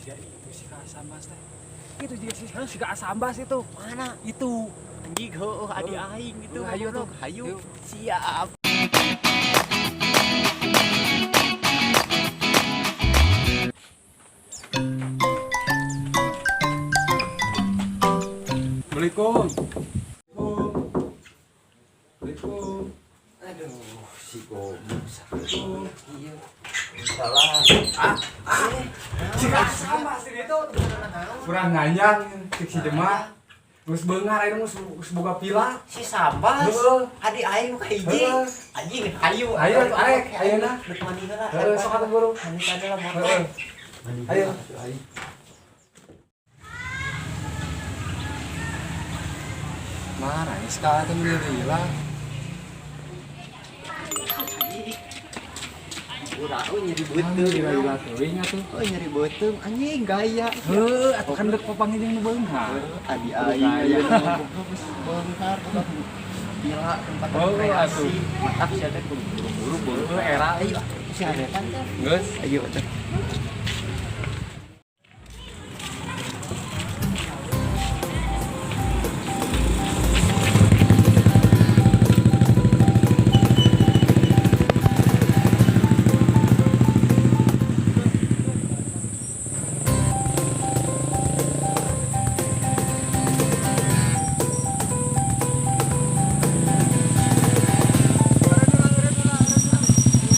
Siga itu si Kak Sambas teh. Itu juga si si Kak Sambas itu. Mana? Itu. Anjing, heueuh adi aing gitu. Hayu tuh. Hayu. Hayu. Siap. Assalamualaikum. Assalamualaikum. Aduh, si goblok sakit. Iya. Salah. Si Kak Sambas ini tuh. Kurang nganyang cek si Jemah. Geus beunghar ayeuna geus boga pila. Si Sambas. Heueuh. Adi aing nu kahiji. Heueuh. Anjing, hayu. Hayu, arek, ayeuna. Dek mandi heula. Heueuh, sok atuh buru. Mandi heula motor. Heueuh. Ayo. Mana ini sekarang tuh lila. Urang euy nyeri beuteung. Lila teuing atuh. Oh, nyeri beuteung anjing gaya. Heuh, atuh kan dek papanggih jeung nu beunghar. Adi aing Gaya. aya goblok geus beunghar boga pila tempat Oh, rekreasi. atuh. Mantap sia teh kudu buru-buru Heueuh, era. Ayo, si aretan teh. Geus. Ayo teh.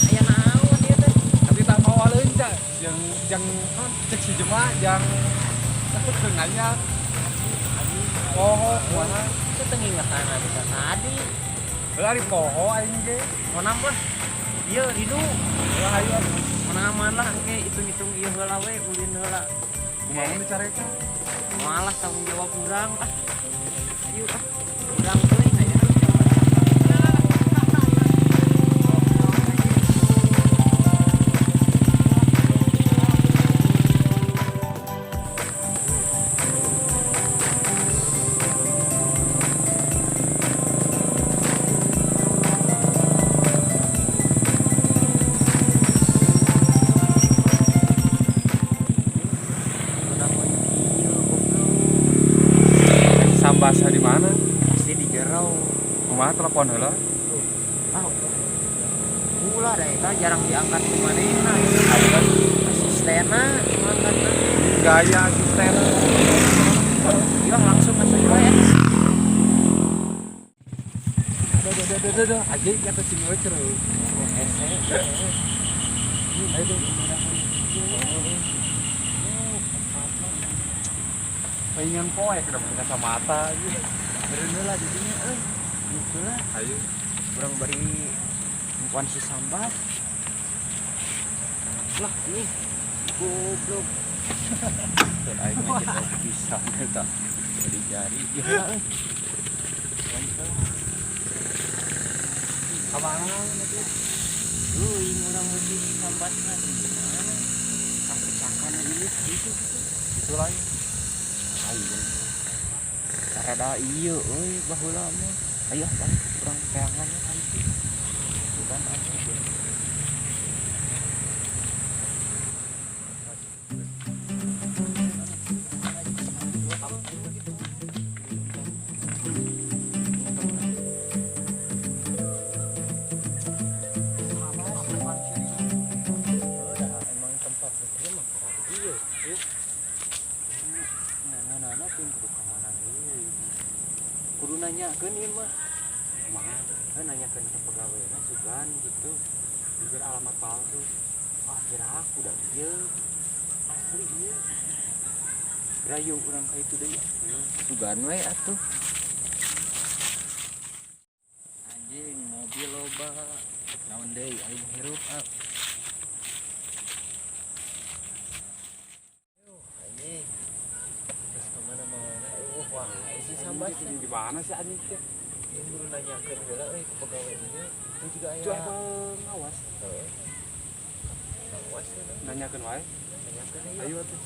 Aya naon ieu teh? Tapi tak mau leunca jeung jeung cek si Jemah jang nganyang. Poho kumaha? Teu teu ngingetan bisa tadi. Heula ari poho aing ge. Monam lah. Ieu rindu. Heula hayu atuh. Monaman lah engke hitung-hitung ieu heula we ulin heula. Kumaha mun dicareka? Malah tanggung jawab urang ah. Ayo ah. Urang teuing aya. Urang mah ieu goblok. Sambasa di mana? Pasti di jero. Kumaha telepon heula? Ah. Ulah da eta jarang diangkat ku manehna. Asistenna ngangkatna. Gaya asisten. Iya langsung masuk wae. Aduh aduh aduh aduh aduh. Aja kata si Mocer. Oh, hese. Ayo tuh. Palingan poek udah pakai kacamata aja. Beureun heula di dinya euy. Gitu lah. Ayo. Urang bari empuan si Sambas. Lah ini goblok. Teu aing mah jeung pisang eta. Jadi jari ieu heula euy. Lanjut. Kamana nanti? Euy, urang meuli si Sambas mah di mana? Kapecakan ini gitu gitu. Itu lagi. Ayo. Rada ieu euy baheula mah. Ayo balik urang teangan ka itu. Bukan atuh. Emang tempat itu mah kurang ieu. Nana teh kudu ka mana deui. Kudu nanyakeun ieu mah. Kumaha? Heuh nanyakeun ke pegawena sugan gitu. Jujur alamat palsu. Ah, kira aku dah ieu. Asli ieu. Rayu urang ka itu deui. Sugan we atuh. Anjing mobil loba. Naon deui aing hirup ah. Anjing. Terus kemana-mana. Wah, si Sambas teh. Di mana sih anjing teh? Ieu kudu nanyakeun heula euy ke pegawai ieu. Itu juga aya. Itu emang ngawas. Heeh. Ngawas ya. Nanyakeun wae. Nanyakeun ayo. Ayo atuh.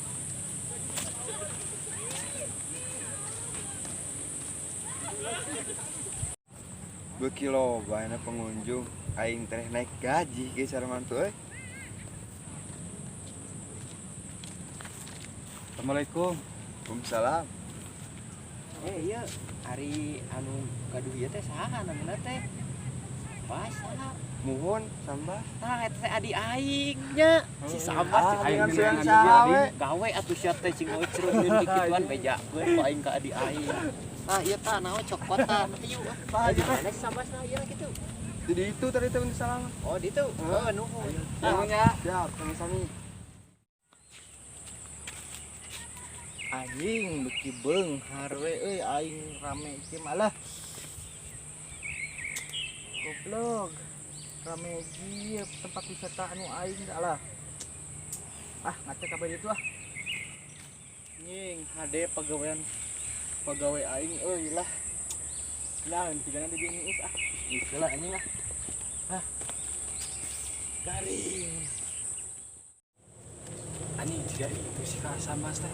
Beuki loba aya pengunjung aing teh naik gaji ge cara mantu euy. Assalamualaikum. Waalaikumsalam. Eh, iya, ari anu gaduh ieu teh saha namina teh? Pas saha? Muhun Sambas. Tah eta teh adi aing nya. Si Sambas Ah, aing dengan dengan siang saha we. Gawe atuh sia teh cing eucreun kikituan bejakeun ku aing ka adi aing. Ah, ieu tah naon cokotan. Ayo ah. Tah, Di ieu teh. mana si Sambasna ieu kitu? Jadi itu tadi teh untuk salam. Oh, di itu. Oh, nuhun. Nuhun ya. Siap, sami-sami. Anjing beuki beunghar we euy, aing rame ieu malah. Goblok. Rame ieu tempat wisata anu aing da lah. Ah, ngacek kabeh ditu ah. Anjing, hade pagawean pagawe aing euy lah. Lah, tigana di dieu is ah. Geus lah anjing ah. Ah. Garing. Anjing jiga itu si Kak Sambas teh.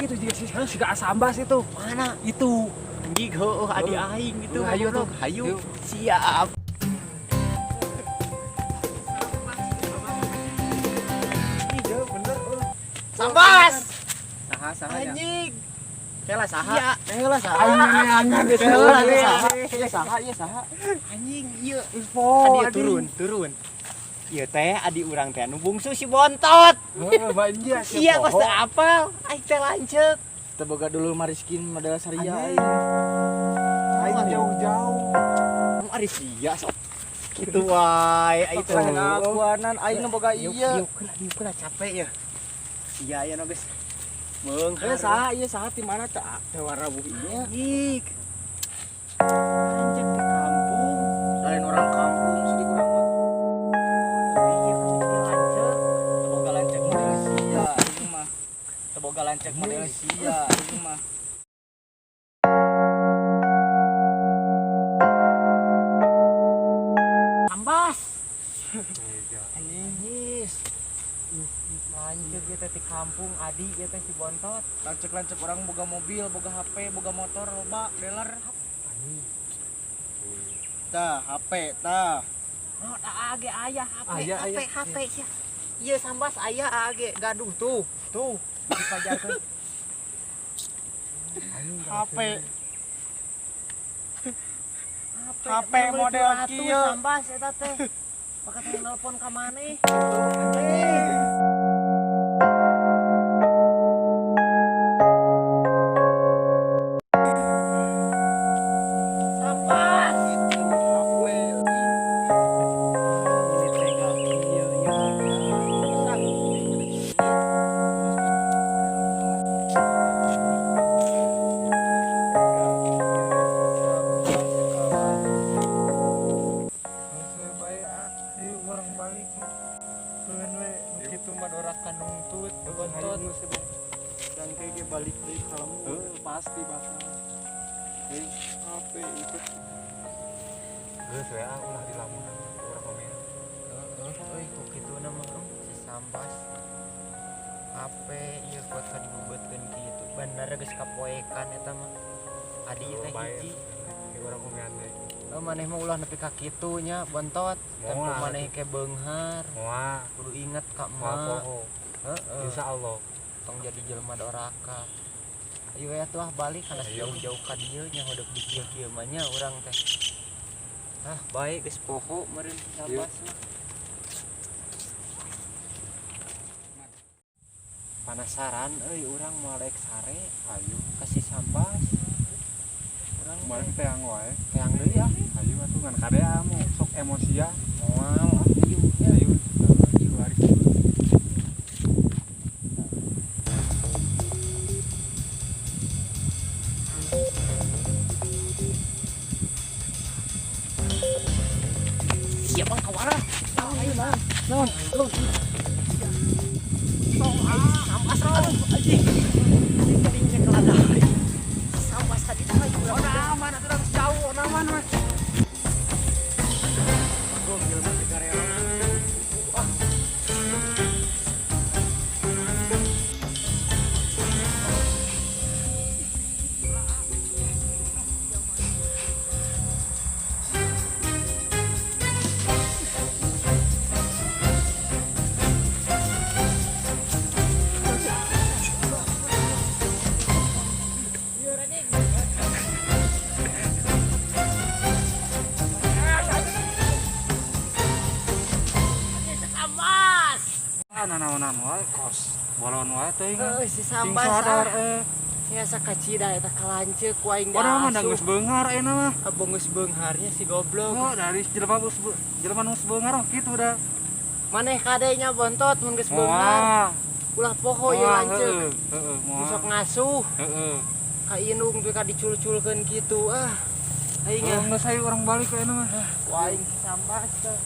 Itu juga si si Kak Sambas itu. Mana? Itu. Anjing heueuh adi aing itu. Hayu tuh. Hayu. Siap. Iya bener. Sambas. Saha saha nya? Anjing. Kela saha? Iya. Kela saha? Aing neangan Kela saha? Ieu saha? Ieu saha? Anjing ieu. Info. Adi turun, turun. Ieu teh adi urang teh anu bungsu si Bontot. Heeh, banjir. Sia kos teu apal, aing teh lanceuk. Teu boga dulu Mariskin model Saria Anjing. aing. Aing jauh-jauh. Ari sia sok. Kitu wae aing teh. Ngakuanan aing nu boga Yuk, ieu. yuk, kena, yuk, kena capek ya. Sia ya no geus. Beunghar. Eh saha ieu saha ti mana teh teh warabuh ieu? Anjing. Lanceuk di kampung. Lain orang kampung sih di kurang mah. Oh, iya kan lanceuk. Teu boga lanceuk model sia aing mah. Teu boga lanceuk model sia aing mah. Ambas. Anjing geus. Lanceuk ieu teh di kampung adi ieu teh si Bontot. Lanceuk-lanceuk orang boga mobil, boga HP, boga motor, loba dealer. Tah, HP tah. Oh, age aya HP, Aya, HP, aya. HP sia. Ieu Sambas aya age gaduh tuh. Tuh, dipajarkeun. HP. HP model kieu. Sambas eta teh. Pakai teh nelpon ka maneh. Sambas. Itu HP. Ini tega kieu ya. Orang balik. Keun we nu kitu mah doraka nungtut, bontot. Dan kayak balik deui ka lembur. Pasti bakal. HP itu. Geus we ah ulah di lamunan urang komen. Heeh, euy ku kituna mah si Sambas. HP ieu kuat ka dibeubeutkeun kitu. Bener geus kapoekan eta mah. Adi teh hiji. Urang komen teh. Oh, maneh mah ulah nepi ka kitu nya bontot. Tempo Moal. maneh ke beunghar. Moal. Kudu inget ka Moal emak. poho. Heeh. Insyaallah. Tong jadi jelema doraka. Ayo ya tuh ah balik kana Ayo. jauh-jauh ka dieu nya hodeup di kieu-kieu mah nya urang teh. Ah, baik geus poho meureun Sambas mah. Panasaran euy urang moal rek sare Ayo. ka si Sambas. Urang Kemarin teh teang wae. teang deui ah. Ayo atuh ngan kade amu sok emosi ya. Moal ah ieu nya. Ayo. Ayo hari. Siap bang kawara. Ayo nah. Naon? Lu Tong aing Sambas aduh anjing. Anjing tadi nyekelan aing. Sambas ka ditu aing urang. Aman atuh harus jauh, aman mah. gokil mah garelo. Ah, nanaonan wae kos. Bolon wae teuing. Heuh, si Sing Sambas sadar ah. eh. Ya sakacida eta kalanceuk ku aing. Padahal mah da geus beunghar ayeuna mah. Abong geus beungharnya si goblok. Oh, dari jelema geus jelema nu geus beunghar mah kitu da. Maneh kadenya bontot mun geus beunghar. Moal. Ulah poho ieu Moal, lanceuk. Heeh, heeh, moal. Nu sok ngasuh Heeh. ka indung tuh ka diculculkeun kitu ah. Aing Oh, ah. geus ayo urang balik ayeuna mah. Ku aing si Sambas teh.